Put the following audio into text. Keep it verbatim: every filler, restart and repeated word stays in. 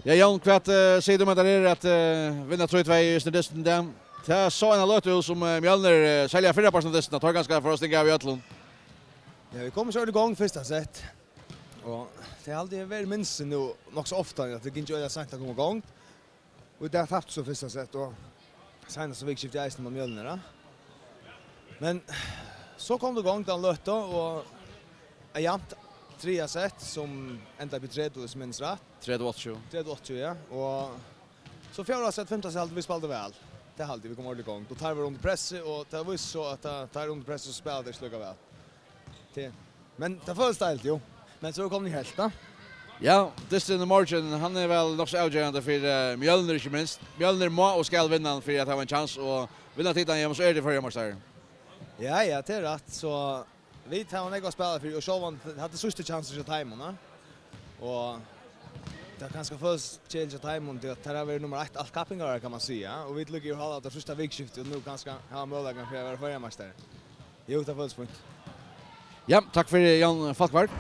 Ja, Jón, hvat eh, sigur tú um at tað er at eh, vinna trý tvey í Østur Dystin í dag? Tað sá eina løtu út sum eh, Mjølnir, eh, serliga fyrra partin av dystinum, teir kanska fóru at stinga av í øllum. Ja, vit komu so í gongd fyrsta sett. Og tað haldi eg verið minst nú nokk so ofta, at tað gingu øgiliga seint at koma í gongd. Og í dag taptu so fyrsta sett, og seinasta vikuskifti eisini mot Mjølnir, ja. Men so kom tað í gongd, tann løtu, og er javnt triðja sett, sum endar við tretivu, um eg minnist rætt. Tretivu áttaogtjúgu. Tretivu áttaogtjúgu, ja. Og so fjórða sett, fimta sett, haldi vit spældu væl. Tað haldi eg, vit komu ordiliga í gongd. Og teir vóru undir pressi, og tað vísir so, at tá teir eru undir pressi, so spæla teir ikki líka væl. Tað, men tað følist deiligt, jú. Men so er komið í helt, da. Ja, dystin í morgin, hann er væl nokk so avgerandi fyri eh, Mjølnir, ikki minst. Mjølnir má og skal vinna hann fyri at hava ein kjans, og vinna tit hann, ja, men so eru tit føroyameistarar. Ja, ja, tað er rætt, so vit hava nógv at spæla fyri, og sjálvandi, hatta er síðsti kjansin hjá teimum, ja. Og tað er kanska følist keðiligt hjá teimum, tí at teir hava verið nummar eitt alt kappingarárið, kann man siga, og vit liggja jú hálvt av síðsta vikuskifti, og nú kanska hava møguleikan fyri at vera føroyameistarar. Jú, tað følist fínt. Ja, takk fyri, Jón Falkvang.